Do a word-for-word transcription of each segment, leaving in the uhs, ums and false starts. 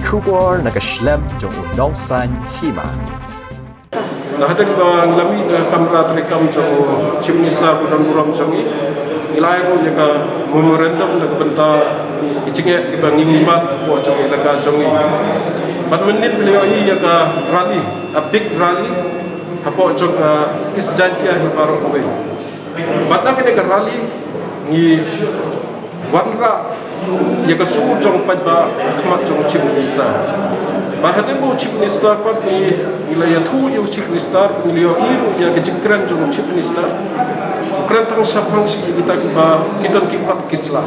Khubor na ka shlem jong u nongsan hima. Na hadien ba ngi la mih na ka kamra treikam jong u Chief Minister ba don burom jong ngi, ngi la ai ruh ïa ka memorandum na ka bynta ki jingeh kiba ngi mih bad hapoh jong ka elaka jong ngi. Bad mynnin phi la ïohi ïa ka rally, a big rally hapoh jong ka East Jaintia Hills baroh kawei. Bad na kane ka rally ngi wanrah ïa ka sur jong u paidbah ha khmat jong u Chief Minister. Bad hadien ba u Chief Minister pat ngi, ngi la ïathuh ïa u Chief Minister, ngi la ïohi ruh ïa ka jingkren jong u Chief Minister. U kren tang shaphang sha kita kiba ki don ki kot ki sla.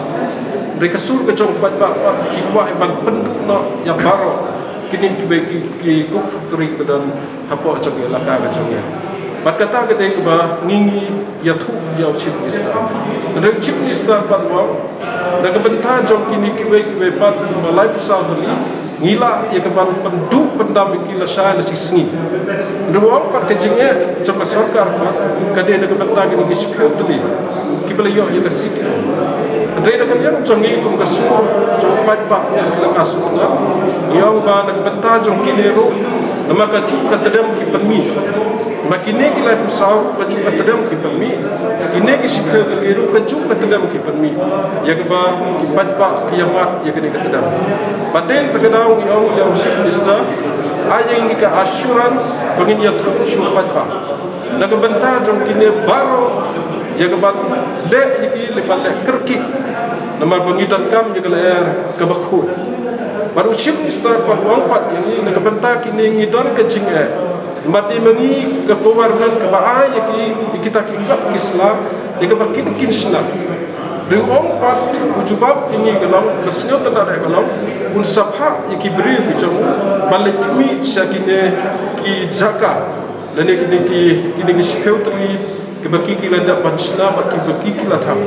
Hynrei ka sur ka jong u paidbah pat ki kwah ban pynduh noh ïa baroh kine kiba ki, ki coke factory ba don hapoh jong ka elaka ka jong ngi. Bad kata ka dei kaba ngi, ngi ïathuh ïa u Chief Minister. Hynrei u Chief Minister pat u ong, na ka bynta jong kine kiwei kiwei pat ba laiphew saw tylli, ngi lah ïa ka ban pynduh pyndam ïa ki lashai lashisngi. Hynrei u ong pat ka jingeh jong ka sorkar pat ka dei na ka bynta kine ki shiphew tylli kiba la ïoh ïa ka seat. Hynrei na ka liang jong ngi kum ka sur jong u paidbah jong ka elaka Sutnga, ngi ong ba na ka bynta jong kine ruh, namar kajuh ka tdem ki pynmih. Namar kine ki laiphew saw kajuh ka tdem ki pynmih, kine ki shiphew tylli ruh kajuh ka tdem ki pynmih. Ïa kaba ki paidbah ki ïa mad ïa kane ka tdem. Bad dei na kata ka daw ngi ong ïa u Chief Minister, ai ïa ngi ka assurance ba ngin ïathuh sha u paidbah na ka bynta jong kine baroh, ïa ka ban leh ïa ki, leh ban leh kyrkieh. Namar ba ngi donkam ïa ka lyer kaba khuid. Bad u Chief Minister pat u ong pat ïa ngi na ka bynta kine ngi don ka jingeh. Namar te ma ngi ka government kaba ai ïa ki, ïa kita ki kot ki sla, ïa kaba kin kin shna. Hynrei u ong pat u jubab ïa ngi ka long, ka sngewtynnad ka long, un sa phah ïa ki briew ki jong u ban leit khmih sha kine ki jaka. Lane kine ki, kine ki shiphew tylli kiba ki ki la dep ban shna bad kiba ki ki la thang.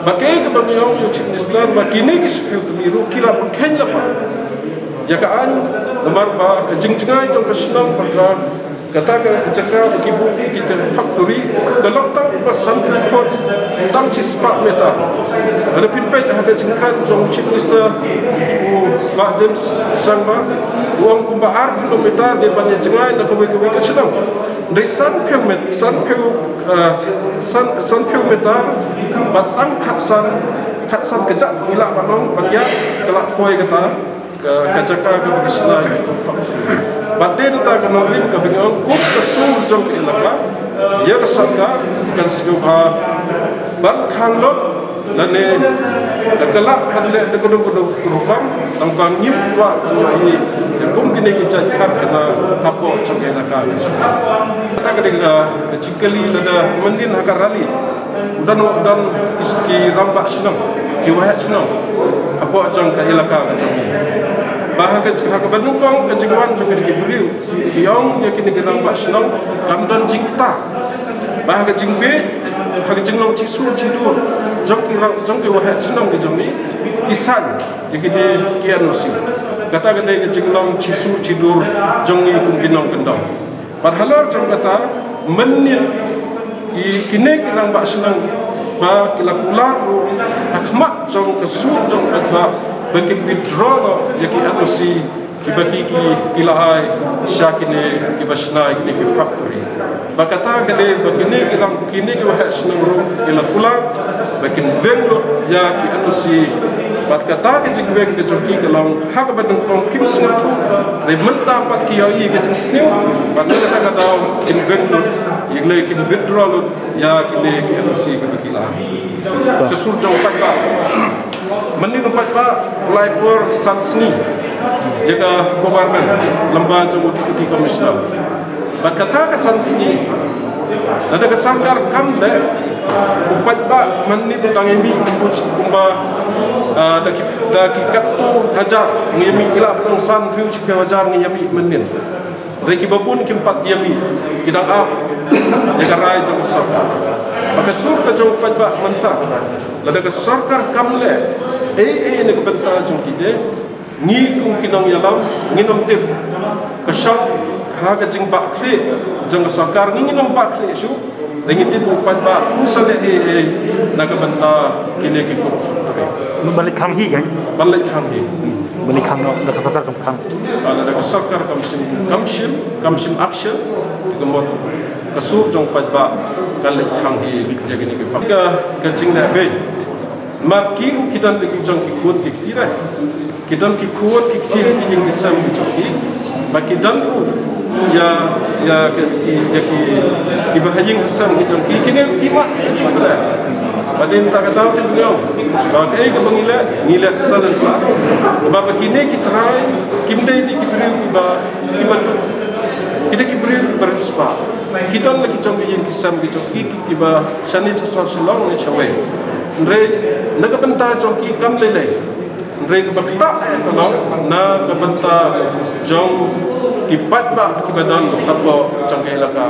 Bad kaei kaba ngi ong ïa u Chief Minister ba kine ki shiphew tylli ruh ki la pynkheiñ lypa ïa ka aiñ, namar ba ka jingjngai jong ka shnong bad ka, kata ka jaka ba ki buh ïa kita ki factory ka long tang ba sanphew phut, tang shispah meter. Lada phin peit ha ka jingkren jong u Chief Minister u Bah James Sangma, u ong kumba ar kilometer dei ban ïa jngai na kawei kawei ka shnong. Dei sanphew met, sanphew, eh, san, sanphew meter, bad tang khatsan, khatsan kjat ngi lah ban ong ban ïa ka la poi kata ka, ka jaka kaba ki shna ïa ki factory. Bad dei na kata ka nongrim kaba ngi ong kum ka sur jong ka elaka, ïa ka sorkar kan sngewbha ban khang lut lane da ka lah ban leh da kano kano ka rukom, tang ba ngim kwah ban ïohi ïa kum kine ki jait karkhana hapoh jong ka elaka ka jong ngi. Kata ka dei ka, ka jingkylli lada mynnin ha ka rally u don, u don ki, ki rangbah shnong, ki waheh shnong hapoh jong ka elaka ka jong ngi. Ba ha ka, ha kaba nyngkong ka jingwan jong kine ki briew ki ong ïa kine ki rangbah shnong kam don jingktah. Ba ha ka jingbieit, ha ka jinglong shisur shidur jong ki rang, jong ki waheh shnong ki jong ngi, ki sign ïa kine ki N O C. Kata ka dei ka jinglong shisur shidur jong ngi kum ki nongkyndong. Bad halor jong kata mynnin ki, kine ki rangbah shnong ba ki la kular ruh ha khmat jong ka sur jong ka paidbah ba kin withdraw noh ïa ki N O C kiba ki, ki, ki la ai sha kine kiba shna ïa kine ki factory. Ba kata ka dei ba kine ki rang, kine ki waheh shnong ruh ki la kular ba kin weng lut ïa ki N O C. Bad kata ka jingweng ka jong ki ka long ha kaba nyngkong kim sngewthuh, hynrei mynta pat ki ïohi ka jingsngew, bad na kata ka daw kin weng lut, ïa kine kin withdraw lut ïa kine ki N O C kiba ki la ai. Ka sur jong u paidbah. Mynnin u paidbah u la ai por san sngi ïa ka government lyngba jong u Deputy Commissioner. Bad kata ka san sngi, lada ka sorkar kam leh, u paidbah mynnin u dang ïa mih kumba, ah, da ki, da ki katto hajar ngi ïa mih, ngi lah ban ong san hynriew shiphew hajar ngi ïa mih mynnin. Hynrei kiba bun kim pat ïa mih, ki dang ap ïa ka rai jong ka sorkar. Bad ka sur ka jong u paidbah mynta, lada ka sorkar kam leh ei ei na ka bynta jong kine, ngi kum ki nongïalam ngin ym tip. Ka shong ha ka jingbah khlieh jong ka sorkar, ngi ngin ym bah khlieh shuh. Dang ïa tip u paidbah um sa leh ei ei na ka bynta kine ki coke factory. Ban leit khang hi kan? Ban leit khang hi. Ban leit khang noh da ka sorkar kam khang. Lada ka sorkar kam shym kam shym kam shym action, ka mut ka sur jong paidbah ka leit khang hi ïa kine ki factory. Ka ka jingleh beit. Namar ki ruh ki don ki jong ki khun ki kti re. Ki don ki khun ki kti ha ki ïing ki sem ki jong ki. Ba ki don ruh ïa ïa ki ïa ki kiba ha ïing ha sem ki jong ki, kine ki mah ki jong ki leh. Ba dei ta ka daw ki bniaw ba kaei kaba ngi leh ngi leh sa lem sa. Ba ba kine ki trai kim dei ki briew kiba kiba tu. Ki dei ki briew kiba riewspah. Ki don la ki jong ki ïing ki sem ki jong ki kiba shane sha sor Shillong ne shawei. Hynrei na ka bynta jong ki kam lei lei. Hynrei kaba ktah eh ka long na ka bynta jong ki paidbah kiba don hapoh jong ka elaka.